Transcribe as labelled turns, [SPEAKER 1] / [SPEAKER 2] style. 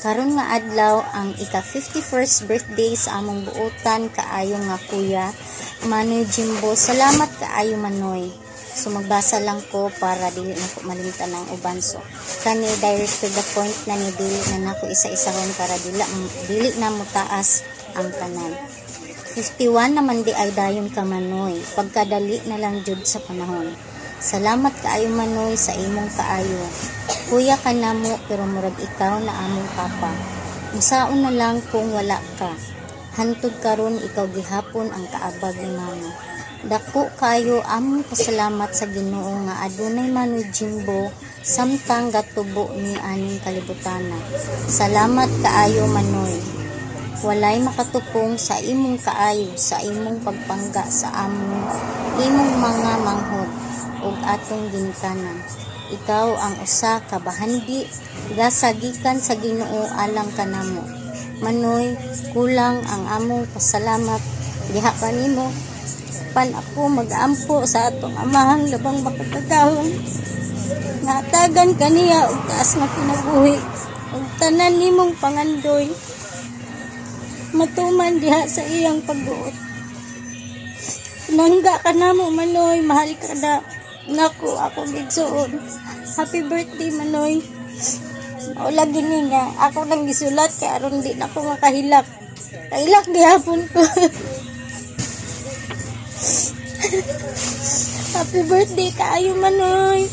[SPEAKER 1] Karon nga adlaw ang ika 51st birthday sa among buotan kaayo nga kuya, Manoy Jimbo. Salamat kaayo, Manoy. So magbasa lang ko para dili na ko malimtan ang uban. So kani, direct to the point na ni, dili na nako isa-isahon para dili na mutaas ang tanan. 51 naman di ay dayon ka, Manoy. Pagkadali na lang jud sa panahon. Salamat kaayo, Manoy, sa imong kaayo. Kuya ka namo pero murag ikaw na among papa. Musaon na lang kung wala ka. Hantod karon, ikaw gihapon ang kaabag ni Mama. Dako kayo among pasalamat sa Ginoo nga adunay Manoy Jimbo samtang gatubo ni aning kalibutana. Salamat kaayo, Manoy. Walay makatupong sa imong kaayo, sa imong pagpangga sa among imong mga manghod ug atong ginikanan. Ikaw ang usa ka bahandi gasagikan sa Ginoo alang kanamo. Manoy, kulang ang among pasalamat diha kanimo. Pan ako mag-ampo sa atong Amahang labang makagagahom. Hatagan kaniya og taas nga kinabuhi ug tanan nimong pangandoy matuman diha sa iyang pagbuot. Nangga ka namo, Manoy, mahal ka na. Nako, akong igsuon. Happy birthday, Manoy. O lagi ni nga, ako nang gisulat kay aron di na ko makahilak. Kahilak gihapon ko. Happy birthday kaayo, Manoy.